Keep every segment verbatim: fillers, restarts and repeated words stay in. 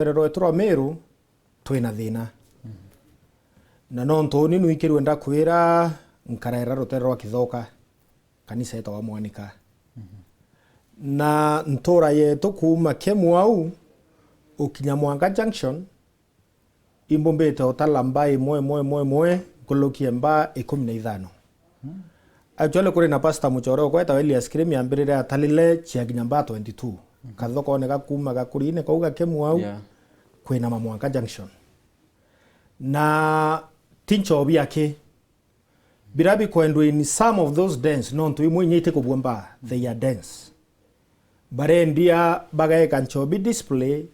rwere rwetu rwa Meru, twina thina. Na nontu uni nwikirwe ndakwira, nkaraira rutere rwa Kithoka, kanisa yetagwa Mwanika. Na ntura yetu kuuma Kemu au ukinya Mwanga Junction, imbumbite utala mba imwe, imwe, imwe, imwe, nkulukie mba ikumi na ithano. Actually, kuri na pastor muchore ukwetagwa Elias Kirimi ambirire atalile ciakinya mba twenty-two. Kathokone ga kuuma Gakurine kau ga Kemu au, Yeah. kwinama Mwanga Junction. Na ti nchobi aki. Bira bikwendwa in some of those dens, nontu imwe inya itikubua mba, they are dens. Barendia bagaeka nchobi display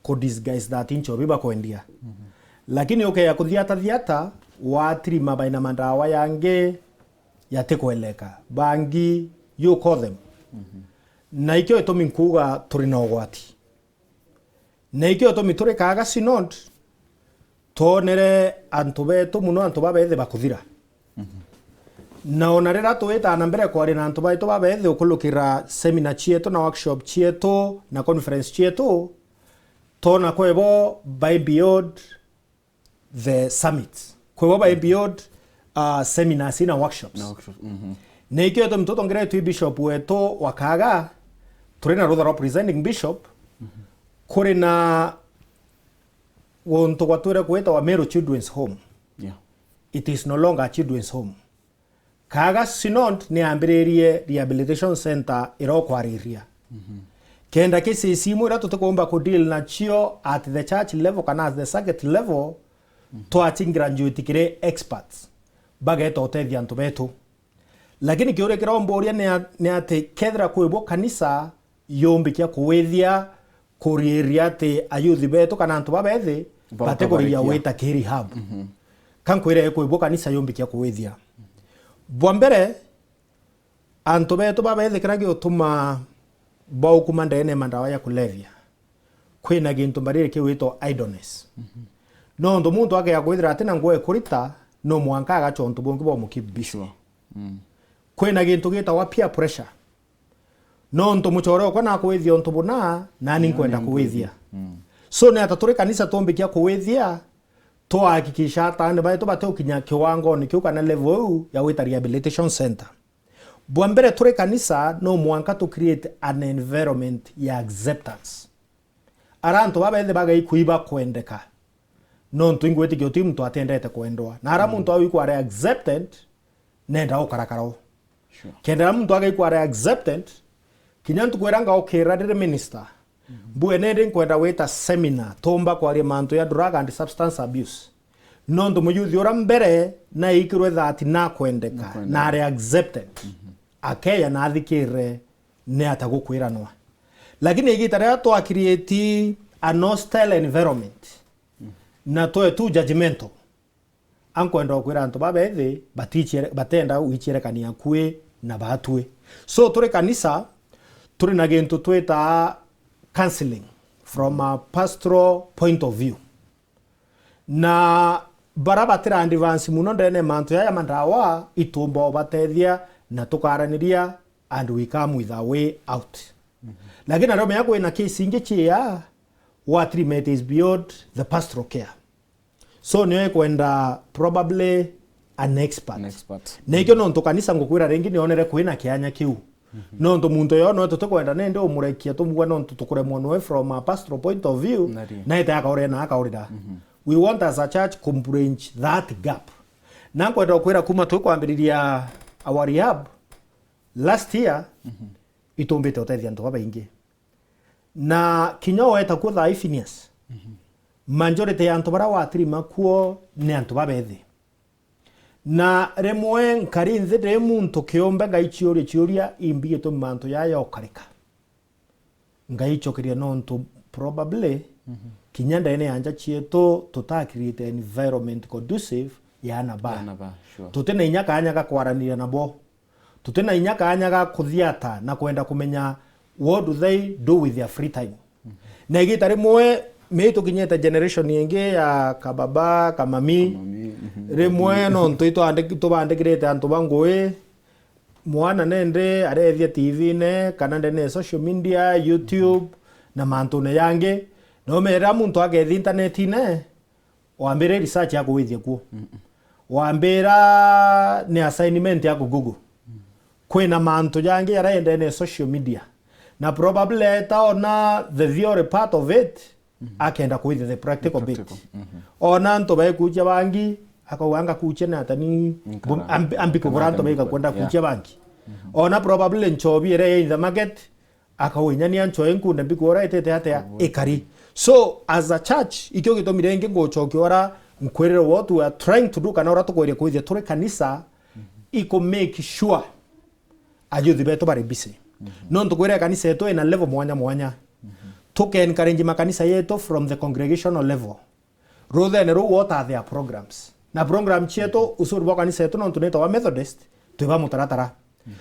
ku disguise that nchobi bakwendia. Lakini ukeya kuthiata thiata, watirima baina mandawa yangi yatikweleka. Bangi, you call them. Na ikio itumi nkuuga turi na ugwati. Na ikio itumi turi Kaaga Synod, twonere antu betu, muno antu babethi bakuthira. Na ona riria twitaa na mbere kwaria na antu betu babethi ukulukira seminar cietu na workshop cietu na conference cietu, twona kwebo by beyond the summit. Kwebo by beyond, uh, seminars na workshops. Na workshop, mhm. Na ikio itumi tutongeretwe i bishop wetu wa Kaaga, turi na rutha rwa presiding bishop, kuri na guntu gwatwire kwitagwa Meru Children's Home. Yeah. It is no longer a children's home. Kaaga Synod ni yambiririe rehabilitation center iria ukwariria. Kenda cases imwe iria tutikumba ku deal nacio at the church level kana at the circuit level, twacingira njuti kiri experts bageta utethia antu betu. Lakini kiuria kiria umburia ni a-, ni ati kethira kwi bo kanisa yumbikia kuwithia kuriiria ati ayuthi betu kana antu babethi Bauka batikurigia barikia. Wita ki rehab. Ka nkwire kwi bo kanisa yumbikia kuwithia. Bwa mbere, antu betu babethi kiria giutuma baukuma ndene mandawa ya kulevya, kwina gintu mbarire kiwitwa idleness. Nontu muntu akea kwithira atina nguo ekurita, no mwanka agacha untu bungi bwa mukibi busy. Sure. Kwina gintu gitagwa peer pressure. Nontu muchore okwa nakwithia untu buna, nani nkwenda kwithia. So ni ata turi kanisa tumbikia kuwithia, twahakikisha atani baitu batiukinya kiwangoni kiu kana level iu ya gwita rehabilitation center. Bwa mbere turi kanisa, no mwanka tu create an environment ya acceptance. Ara antu babethi bagaikui bakwendeka. Nontu ingwitikia uti muntu atendete kwendwa. Na ara muntu awikware accepted, nenda ukarakara o. Sure. Kenda ara muntu agaikwa are accepted, kinya ntuku iria ngaukira ndiri minister, mbue nindi nkwenda gwita seminar, tumba kwaria mantu ya drug and substance abuse. Nontu muyuthi uria mbere naikirwe that nakwendeka, Nakwendeka. na are accepted. Akeya na athikirire ni ata gukwiranwa. Lakini igita riria twakirieti an hostile environment, na twe tu judgmental, ankwenda gukwira antu babethi batichiere-, batenda gwichierekania akui na batui. So turi kanisa, turi na gintu twitaa counseling from a pastoral point of view. Na bara batira advance muno ndene mantu yaya mandawa, itumba ubatethia na tukaraniria and we come with a way out. Lakini nario menya kwina case ingi chia what limit is beyond the pastoral care. So nio ikwenda probably an expert. An expert. Na ikio nontu kanisa ngukwira ringi nionere kwina kianya kiu. Nontu muntu yo no tutikwenda nende umurekia tumugwe nontu tukuremwa noe from a pastoral point of view, Nari. na ite akaurira na akaurira. We want as a church to bridge that gap. Na nkwenda gukwira kuma tukwambiriria our rehab last year, itumbite utethia antu babaingi. Na kinya weta kuo thaa ii Phineas, majority ya antu baria watirima kuo ni antu babethi. Na rimwe nkari nthi ndi muntu kiumbe ngaichiuria chiuria imbi gitumi mantu yaya ukarika. Ngaichokeria nontu probably kinya ndene ya nja chietu tuta create environment conducive ya ana ba. Ya ana ba, sure. Tutina inya kanya ga kwaraniria nabo. Tutina inya kanya ga kuthiata na kwenda kumenya what do they do with their free time. Na igita rimwe mei tukinyite generation ingi ya kababa, kamami. Kamami, mhm. Rimwe nontu itwandiki-, tubandikirite antu ba ngui, mwana nende arethia T V-ne kana ndene ya social media, YouTube na mantune yangi. Nomerera muntu agethi intanetine, wambire research ya kuwithia kuo. Wambira ni assignment ya ku Google. Kwina mantu jangi jaraendene social media. Na probably etaona the theory part of it, akenda kuwithia the practical bit. Ona antu baikuja bangi, akauga, "Ngakuja na atani, ambi kubura antu baikakwenda kuja bangi." Ona probably nchobi ere in the market, akauga, "Inya ni anchoe nkunda mbikura itete atia ikari." So, as a church, ikio gitumi ringi ngucokia ura nkwirire what we are trying to do, kana ura tukweria kwithia turi kanisa, iku make sure ayuthi betu bari busy. Nontu kwira kanisa yetu ina level mwanya mwanya. Tuke encourage makanisa yetu from the congregational level. Ruthene ruu, what are their programs? Na program cietu, usuri bwa kanisa yetu, nontu nitawa Methodist, twi ba mutaratara.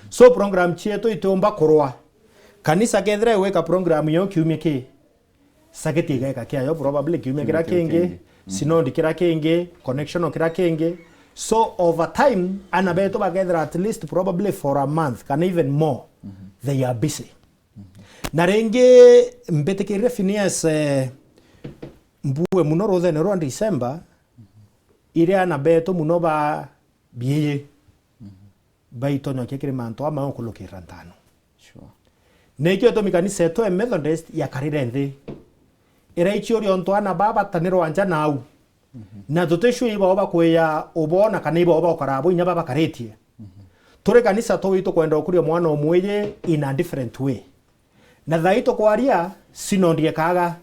So program cietu itiumba kurwa. Kanisa kethira igwika program yo kiumia ki, saketi igeka kiayo, probably kiumia kira kingi, sinodi kira kingi, connection kira kingi. So over time, ana betu bakethira at least probably for a month, kana even more, they are busy. Na ringi mbitikirire Phineas, eh, mbue muno ruthene rwa December, iria ana betu muno ba biiji baitonyokia kiri mantu ama ukulukirira ntano. Sure. Nikio gitumi kanisa yetu ya Methodist yakarire nthi, iraichiuria untu ana baba batanirwa nja nau. Na tuticua ibao bakwia ubona kana ibao baukara abo inya babakaritie. Turi kanisa tu itukwenda ukuria mwana umwiji in a different way. Na thaa ii tukwaria, sinodi ekaga.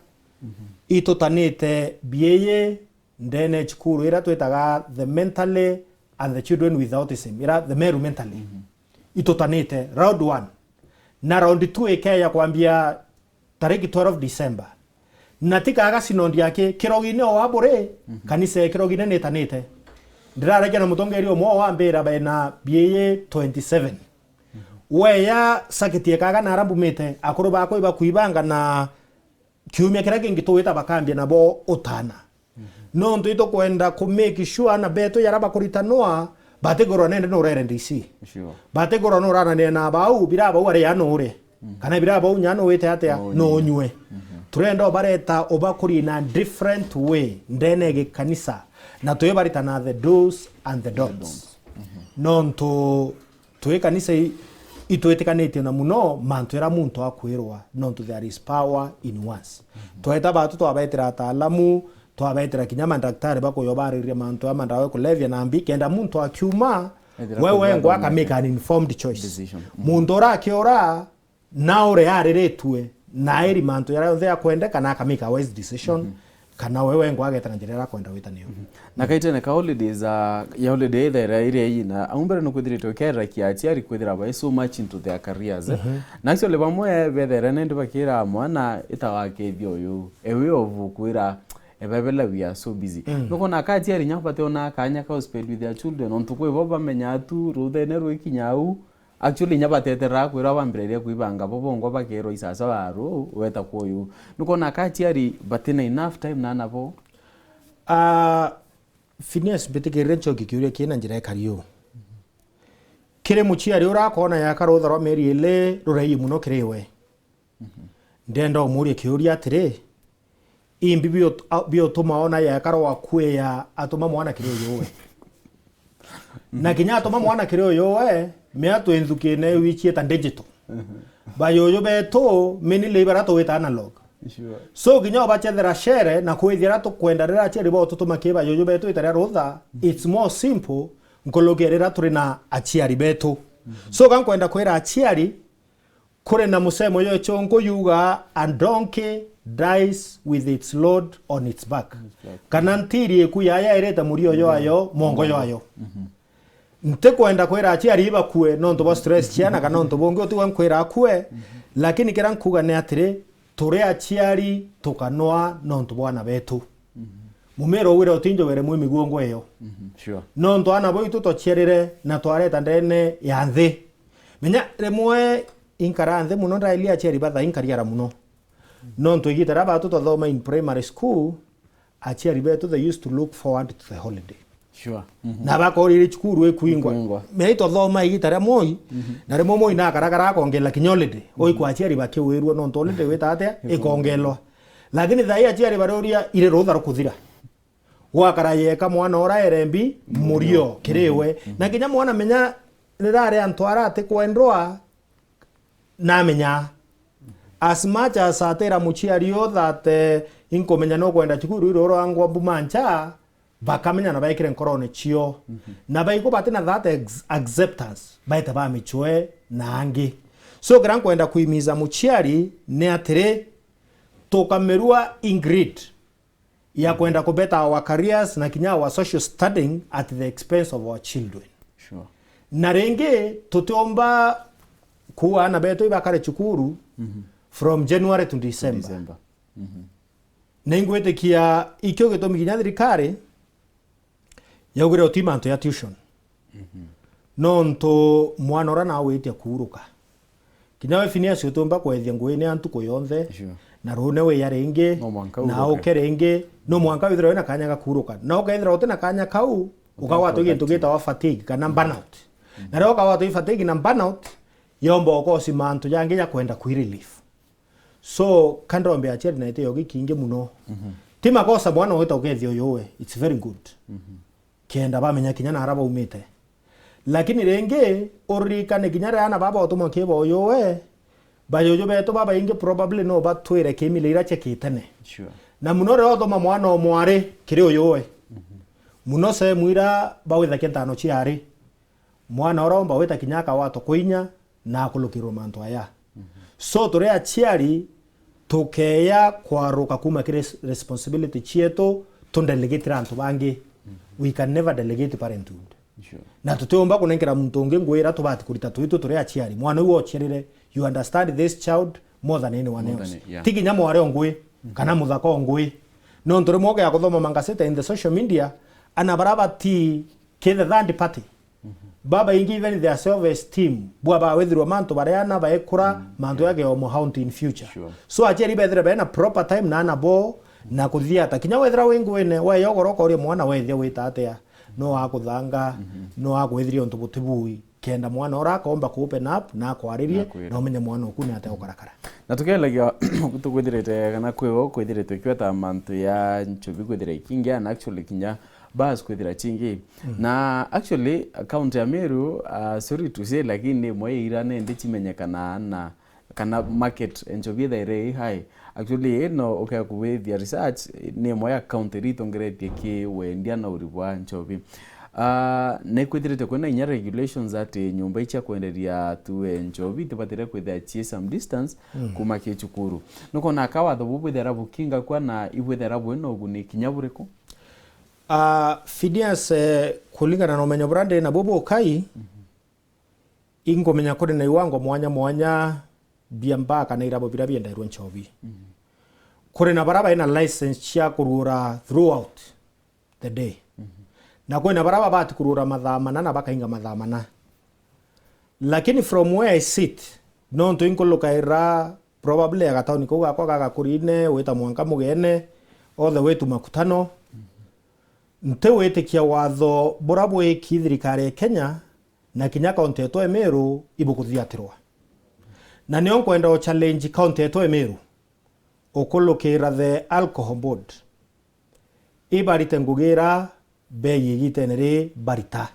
Itutanite biiji ndene cukuru ira twitaga the mentally and the children with autism, ira the Meru mentally. Itutanite round one. Na round two ikeya kwambia tariki twelve December. Na tikaga sinodi aki kirogine o aburi, kanisa e kirogine nitanite. Ndiraragia na mutongeria umwe wambira bena biiji twenty-seven. Weya saketi ekaga na ara mbumite, akuru bakwa ibakuibanga na kiumia kiria kingi tugwita bakambia nabo utana. Nontu itukwenda ku make sure ana betu yara bakuritanwa, batigurwa nende nurere D C. Sure. Batigurwa nuranania na bau, bira bau ari ya nure. Kana bira bau nya nuwite atia, nunywe. Turenda ubareta ubakuri in a different way, ndene gikanisa. Na twibaritana the do's and the don'ts. Nontu twi kanisa i-, itwitikanitie na muno mantu ira muntu akwirwa, nontu there is power in words. Tweta batu twabetera ataalamu, twabetera kinya mandaktari bakuyo bariria mantu ya mandawa ya kulevya na mbi, kenda muntu akiuma, we wengwa aka make an informed choice. Muntu ura akiura, na uria ariritue, na eri mantu jaria jonthe akwendeka, na aka make a wise decision, kana we wengwa ageta na njira iria akwenda gwita niyo. Na kaitene ka holidays, ah, ya holiday ithaira iria ina, au mbere nukwithirite ukerera kia aciari kwithira bai so much into their careers, eh. Na actually bamwe bethaira nindi bakira mwana itawakethia uyu, a way of kwira, "Ebebela, we are so busy." Nukona ka aciari nya bateona kanya ka spend with their children, ontu kwi bo bamenya tu ruthene rwikinya au, actually, inya bateterera kwirwa bambiriria kwibanga bo bongwa bakerwa isasa waru weta kwoyu. Nukona ka aciari batina enough time na nabo. Ah, Phineas, mbitikirire nchoki kiuria kina njira ikari uu. Kiri muciari ura akona yaka rutha rwa mieri ili ruraiyi muno kiri we. Ndenda umuria kiuria atiri, imbi biut-, a-, biutuma ona yeka rwa kuea atuma mwana kiri uyu we? Na kinya atuma mwana kiri uyu we, mea twi nthukine wichie ta digital. Bayuyu betu, mainly bara tugwita analog. Sure. So kinya ubachethera shere na kwithira tukwenda rira aciari bo tutuma ki bayuyu betu itaria rutha, it's more simple nkuruki rira turi na aciari betu. So ka nkwenda kwira aciari, kuri na musemo yo chongo yuga, "A donkey dies with its load on its back." Kana ntiri iku yaya irite murio yoayo, mongo yoayo. Ntikwenda kwira aciari ibakue nontu bwa stress ciana kana nontu bungi utigwa nkwira akue, lakini kira nkuga ni atiri, turi aciari tukanwa nontu bwa ana betu. Mumira ugwire utinjogere mwi miguongo iyo. Sure. Nontu ana bo itu twaciarire na twareta ndene ya nthi. Menya rimwe inkara nthi muno, ndailia aciari batha inkariara muno. Nontu igita ria batu twathoma in primary school, aciari betu they used to look forward to the holiday. Sure. Na bakorire cukuru ikwingwa. Ikwingwa. Menya itwathoma igita ria Moi, na rimwe Moi nakaragara akongela kinya holiday. Oikwa aciari bakiwirua nontu holiday wita atia? Ikongelwa. Lakini thaa ii aciari baroria iri rutha rukuthira. Gwakara yeka mwana ura erembi murio kiriwe. Na kinya mwana menya riria ari antu ara atikwendwa, namenya. As much as atira muciari o that, eh, inkumenya no kwenda cukuru irorangwa mbuma ncha, bakamenya na baikire nkorone cio. Na baigwa batina that ex-, acceptance, baite bamicwe na angi. So, kira nkwenda kuimiza muciari ni atiri, tukamirua in greed ya kwenda kubeta our careers na kinya our social standing at the expense of our children. Sure. Na ringi, tutiumba kuua ana betu ibakare cukuru from January to December. December. Na ingwitikia ikio gitumi kinya thirikari yaugire uti mantu ya tuition. Nontu mwana ura nawe witia kuuruka. Kinya we Phineas utiumba kwethia ngui ni antuku yonthe, sure, na rune wiya ringi, no mwanka na uruke, uke ringi, no mwanka withirwe wina kanya ga kuuruka. Na ukethirwa utina kanya kau, ukagwatwa gintu gitawa fatigue kana burnout. Na riria ukagwatwa i fatigue na burnout, yomba ukosi mantu jangi ja kwenda kwi relief. So, ka ndombe aciari na itio gikingi muno. Ti makosa mwana wita ukethia uyuwe, it's very good. Kenda bamenya kinya nara baumite. Lakini ringi, uririkane kinya riria ana baba utumwa kiba uyuwe, bajuju betu babaingi probably no batwire kimile ira cia kitene. Sure. Na muno riria utuma mwana o mwari kiri uyuwe. Muno sehemu ira bawithakia ntano ciari. Mwana ura umba wita kinya akawatwa kuinya na akulukirwa mantu aya. So, turi aciari, tukeya kwaruka kuma kiri res-, responsibility cietu, tundelegitira antu bangi. We can never delegate parenthood. Sure. Na tutiumba kunenkera muntu ungi ngui ira tubati kurita twitu turi aciari. Mwana uu ociarire, you understand this child more than anyone else. More than, yeah. Ti kinya mwari o ngui, kana muthaka o ngui. Nontu rimwe ukeya kuthoma mangaseta in the social media, ana bara bati ki the third party. Babaingi, even their self esteem, bwa bawithirwa mantu baria ana baekura, mantu yake omo haunt in future. Sure. So, aciari bethire bena proper time na ana bo, na kuthiata. Kinya wethira wi nguine, weya ugoro ukoria mwana wethia wita atia, no akuthanga, no akwithiria untu butibui, kenda mwana ura akomba ku open up, na akwaririe, na umenye mwana uku ni atia ukarakara. Na tukelagia, tukwithirite kana kwiwe kwithiritwe kiwa ta mantu ya nchobi kwithira ikingi, and actually kinya bas kwithira chingi. Na actually, county ya Meru, uh, sorry to say, lakini ni imwe ya ira nende cimenyekana na kana market nchobi ithaire i high. Actually, ino ukea kuwithia research, ni imwe ya county iri itongeretie ki wendia na uri bwa nchobi. Uh, ni kwithirite kwina inya regulations ati nyumba icia kwenderia tu nchobi itibatire kwithira ci some distance kuma ki cukuru. Nukona ka watho bu bwithira bukinga kwa na ibwithira bwina uguni kinya buriku? Ah, Phineas, eh, kulingana na umenyo buria ndi nabo bukai, inkumenya kuri na iwango mwanya mwanya bia mbaa kana irabo biria biendairwe nchobi. Kuri na baria baina license cia kuruura throughout the day. Na kwina baria babati kuruura mathaa mana na bakainga mathaa mana. Lakini from where I sit, nontu inkulukaira probably ya gatauni kau gakwa ga Gakurine, wita mwanka Mugene, all the way to Makutano. Nti witikia watho buria bwiki thirikari ya Kenya na kinya kaunti yetu ya Meru ibukuthiatirwa. Na nio nkwenda o challenge kaunti yetu ya Meru, ukulukira the alcohol board, ibarite ngugi ira bei igitene ri barita.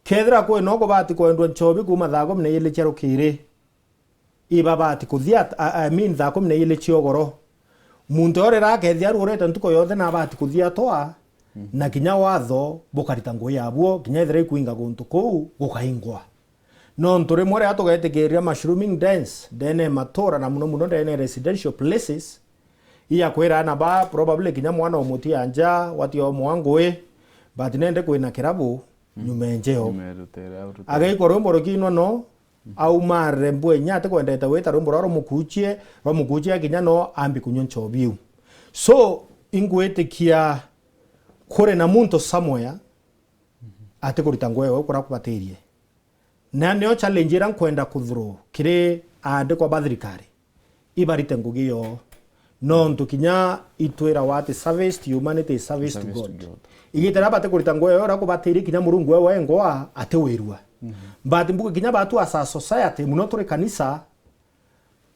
Kethira kwina ukubati kwendwa nchobi kuma thaa kumi na ili cia rukiri, ibabati kuthia, I, I mean, thaa kumi na ili cia ugoro. Muntu uria akethia arurite ntuku yonthe na abati kuthia atwa, na kinya watho bukarita ngugi yabuo, kinya ethira ikuinga guntu kuu gukaingwa. Nontu rimwe riria tugetikiria mushrooming dens ndene ya matura na muno muno ndene ya residential places, iya kwira ana ba probably kinya mwana umutia nja, watia umwa ngui, but nende kwina kirabu nyuma enjeo. Nyuma ya rutere, au rutere. Agaikwa rwimbo rukinwa no, aumare mbwe inya atikwendete gwita rwimbo rwa rumukuchie, rwa mukuchie kinya no ambi kunywa nchobi iu. So, ingwitikia kuri na muntu somewhere atikurita ngugi ewe kuria kubatirie. Na nio challenge ira nkwenda kuthrow kiri aandikwa ba thirikari, ibarite ngugi yoo. Nontu kinya itwirawa ati service to humanity is service to God. Service to God. Igita riria bati kurita ngugi yoo, uria kubatirie kinya Murungu we wengwa atiwirua. But mbuge kinya batu as a society, muno turi kanisa,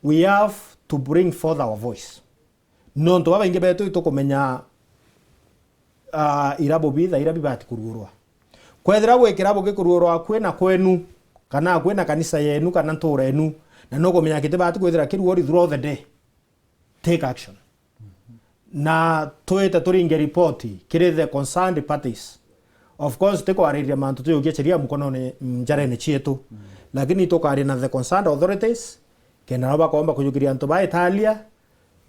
we have to bring forth our voice. Nontu babaingi betu itukumenya, ah, irabu bitha ira bibati kuruurwa. Kwethira gwi kirabu gikuruurwa akui na kwenu, kana akui na kanisa yenu, kana ntuura enu, na nukumenya kitibati kwithira kiruuri throughout the day, take action. Na twite turinge ripoti kiri the concerned parties. Of course, tikwariria mantu tuyukia sheria mkonone, njarene cietu. Lakini tukaria na the concerned authorities, kenda nabo bakomba kujukiria antu ba Italia,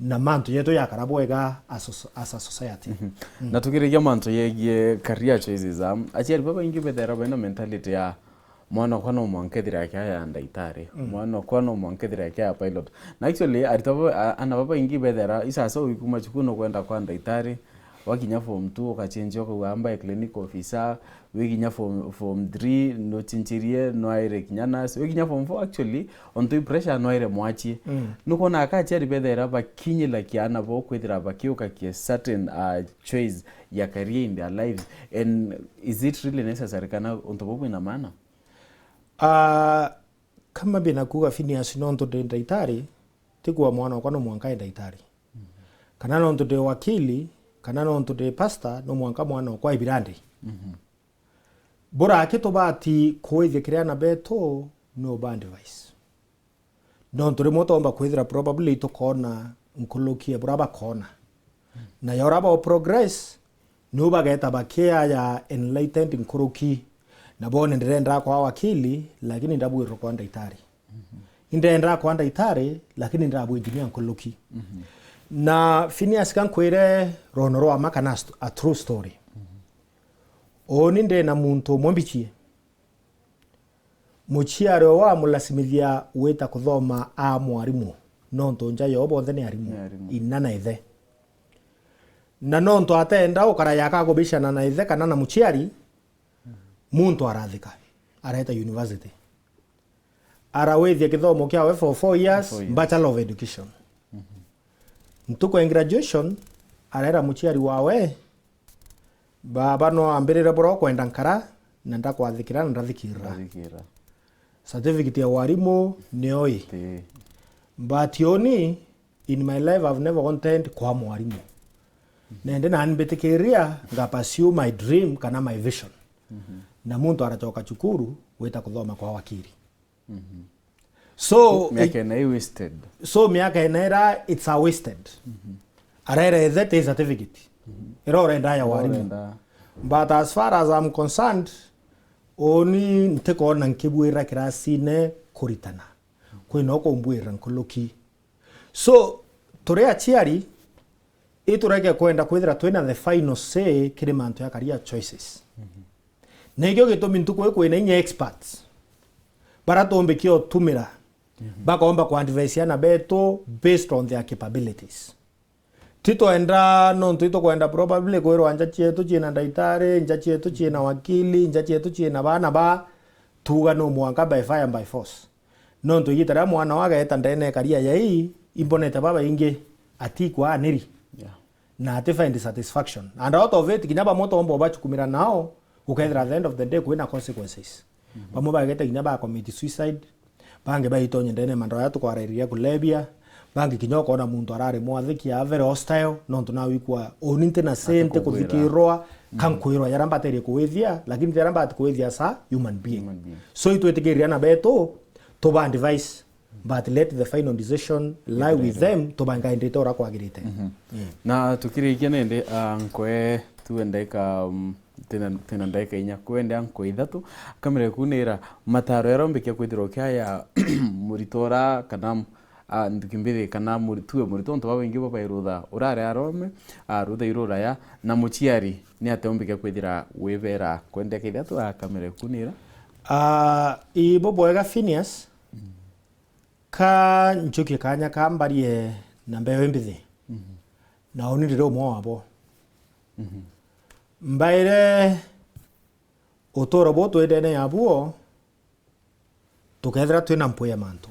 na mantu yetu yakara bwega as a, as a society. Na tukirikia mantu yegie career choices, um, aciari babaingi bethera bena mentality ya mwana okwa no mwanka ethire akiaya ndaitari, mwana okwa no mwanka ethire akiaya pilot. Na actually, arito ba, a-, ana babaingi bethera isasa uikuma cukuru no kwenda kwa ndaitari, wakinya form two ukachenjia ukauga amba clinical officer, wikinya form, form three nuchinchirie, nwaire kinya nurse, wikinya form four actually, ontu i pressure nwaire mwachie. Nukwona aka aciari bethera bakinyila kiana bo kwithira bakiukakia certain, uh, choice ya career in their lives. And is it really necessary kana untu buu bwina maana? Ah, kama bina kuuga Phineas, nontu ndi ndaitari, ti kuuga mwana okwa no mwanka e ndaitari. Kana nontu ndi wakili, kana nontu ndi pastor, no mwanka mwana okwa e birandi. Buraki tubati kuwithia kiri ana betu ni uba advice. Nontu rimwe utomba kwithira probably itukoona nkuruki ya buria bakoona. Na ya uria bao progress, niu bageta bakiaya enlightened nkuruki. Na bone ndirenda kwa wakili, lakini ndabwirwa kwa ndaitari. Indenda kwa ndaitari, lakini ndirabwinjinia nkuruki. Na Phineas, ka nkwire rono rwa ma kana st-, a true story. Uuni ndina muntu umwe mbichie. Muciari owe amulasimithia gwita kuthoma a mwarimu, nontu nja yoo bonthe ni arimu, ni arimu, ina na ithe. Na nontu atenda ukara yaka kubishana na ithe kana na muciari, muntu arathika, areta university. Arawithia kithomo kiawe for four years, four years, Bachelor of Education. Ntuku ya graduation, arera muciari wawe, "Baba, no ambirire buria ukwenda nkara, na ndakwathikira na ndathikirira." Ndathikirira. Certificate ya warimu nio ii. Ii. But uni, in my life, I've never wanted kwa mwarimu. Nende nani mbitikiria nga pursue my dream kana my vision. Na muntu arachoka cukuru gwita kuthoma kwa wakili. So, miaka ina i wasted. So miaka ina ira, it's a wasted. Arere ethe ti certificate. Ira urenda ya warimu. Urenda. But as far as I'm concerned, uni ntikona nkibwira kirasine kuritana. Kwina ukumbwira nkuruki. So, turi aciari, itureke kwenda kwithira twina the final say kiri mantu ya career choices. Nikio gitumi ntuku ii kwina inya experts bara tumbikia utumira, bakomba ku advise ana betu based on their capabilities. Ti twenda nontu itukwenda probably kwirwa nja cietu ciina ndaitari, nja cietu ciina wakili, nja cietu ciina bana ba, tuuga no mwanka by fire by force. Nontu igita riria mwana wa ageta ndene ya career yai, imbonete babaingi atikwa aniri. Yeah. Na ati find satisfaction. And out of it, kinya bamwe tomba ubachukumira nao, ukethira at the end of the day kwina consequences. Bamwe bagete kinya ba commit suicide, bangi baitonye ndene ya mandawa ya tukwarairia kulebia, bangi kinya ukona muntu arari mwathiki a very hostile, nontu nawe ikwa uni ntina sente kuthikirwa, kankwirwa yara mbaterie kuwithia, lakini yara mbati kuwithia sa human being. Human being. So itwitikiria na betu, tuba advice, but let the final decision lie with them, tubangaindite ura kwagirite. Na tukirikia nindi, ah, nkwe tuwe ndaika, mm, Tena, tena ndaika inya kwenda nkwe ithatu. Kamera ikunira mataro yaria umbikia kwithirwa ukiaya murito ura kana, ah, nthuki mbithi kana muri-, tue murito, ontu babaingi babairutha urare arome, ah, rutha iruraya, na muciari ni atia umbikia kwithira wibera kwenda ithatu, ah, kamera ikunira. Ah, ibo bwega Phineas, ka nchukie kanya ka mbarie na mbeo imbithi. Na uni ndiri umwe wabo. Mbaire uturo buu twi ndene yabuo, tukethira twina mpwi ya mantu.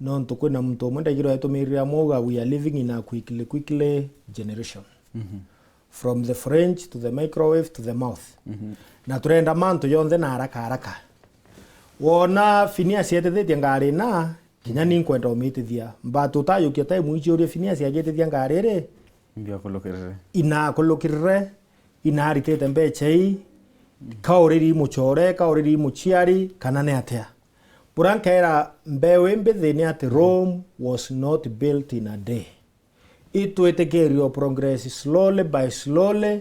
Nontu kwina muntu umwe ndaigirwe etumirire amwe auga, "We are living in a quickly, quickly generation." From the fridge to the microwave to the mouth. Na turenda mantu yonthe na haraka haraka. Wona Phineas etithitie ngari na Kinya ni nkwenda umitithia. But utajukia time icio urie Phineas agitithia ngari ri? Mbia kulukirire. Inakulukirire, inaritite mbeca ii, kauriri mucore, kauriri muciari, kana ni atia? Bura nkaira mbeu imbithi ni ati Rome was not built in a day. Itwitikirio progress slowly by slowly,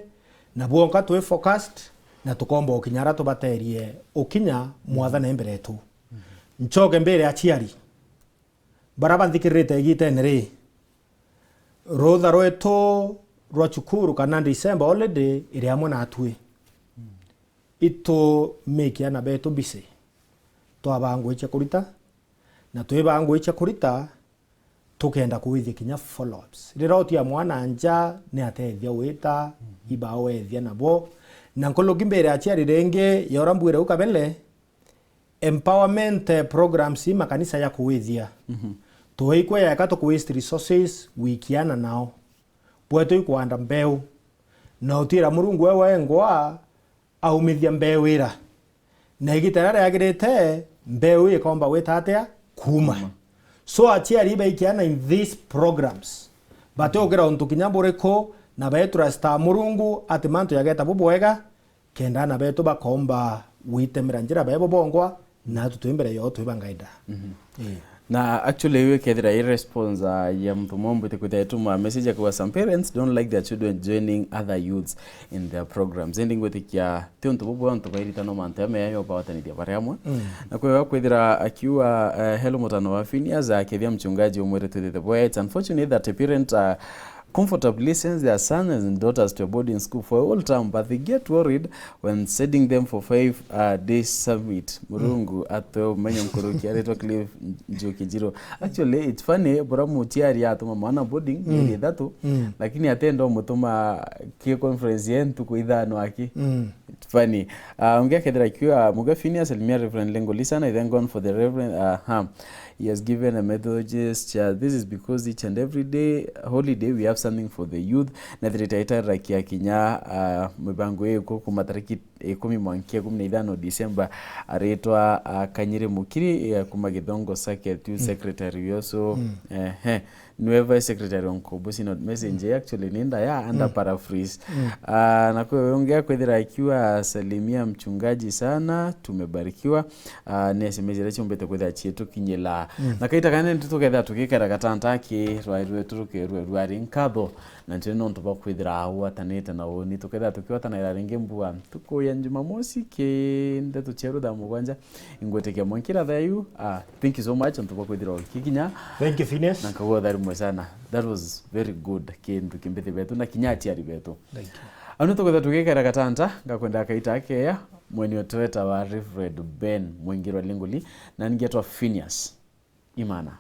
na bwonka twi focused, na tukomba ukinya ara tubaterie ukinya mwathane mbere yetu. Nchoke mbere aciari bara banthikirite igitene ri, rutha rwetu rwa cukuru kana December holiday iri amwe natwi. Itu make ana betu busy. Twabaa ngui cia kurita, na twibaa ngui cia kurita, tukenda kuwithia kinya follow-ups. Riria utia mwana nja, ni atethia wita, ibaa wethia nabo. Na nkuruki mbere aciari ringi, ya uria mbwire u kabele, empowerment, eh, programs i makanisa ya kuwithia. Tueikwe yeka tuku waste resources, wikiana nao. Bwetu ikwanda mbeu. Na utwira Murungu we wengwa, aumithia mbeu ira. Na igita riria riagirite, mbeu ikomba gwita atia? Kuuma. Kuuma. So aciari baikiana in these programs, batiukira untu kinya buriku, na betrust Murungu ati mantu jageta bubwega, kenda ana betu bakomba gwitemera njira bebo bongwa, natu twi mbere yoo twibangaida. Ii. Na actually, iwe kethira i response, ah, ya muntu mwe mbwite kwithira ituma message akauga, "Some parents don't like their children joining other youths in their programs." Indi ngwitikia ti untu bubwe, untu bairitanwa mantu ya meya yo bawatanithia bari amwe. Na kwega kwithira akiuga, eh, "Hello, mutano wa Phineas, akethia mchungaji umwire twithite bwe." It's unfortunate that a parent, ah, comfortably sends their sons and daughters to a boarding school for a whole term, but they get worried when sending them for five, uh, days summit. Murungu atwe umenyo nkuruki aritwa Cliff Njuki Njiro. Actually, it's funny, bura muciari atuma mwana boarding mieri ithatu, lakini atenda umutuma ki conference ye ntuku ithano aki. It's funny. Uh, ungi akethira akiuga, "Muga Phineas, salimia Reverend Lengoli sana, I thank God for the Reverend." Aha. He has given a Methodist church. This is because each and every day, holiday, we have something for the youth. Na thiritaitarakia kinya, ah, mibango iku kuma tariki ikumi mwanka ikumi na ithano December, aritwa, ah, Kanyiri Mukiri, eh, kuma Githongo Circuit, tu secretary wioso. Ehe. Niwe vice secretary wa Nkobo Synod Message, actually, ni ndaya, under paraphrase. Ah, na kwi ungi akwithira akiwa, "Salimia mchungaji sana, tumebarikiwa." Ah, ni S M S iria ciumbite kwithira ciitukinyira. Na kaita kanene tukethira tugikera gatanta ki rwari rwetu rukerua rwari nkatho. Na nti nontu bwa kwithira agwatanite na uni. Tukethira tukiwatanira ringi mbua ntuku ya Jumamosi ki ndeto cia rutha mugwanja. Ingwitikia mwankira thayu. Ah, thank you so much nontu bwa kwithira ugikinya. Thank you, Phineas. Na nkagua uthari mwe sana. That was very good. Kintu kimbithi betu na kinya aciari betu. Thank you. Anu tukwenda tugikera gatanta, ngakwenda kaita akeya, mweni utweta wa Reverend Ben Mwingirwa Linguli, na ningetwa Phineas Imana.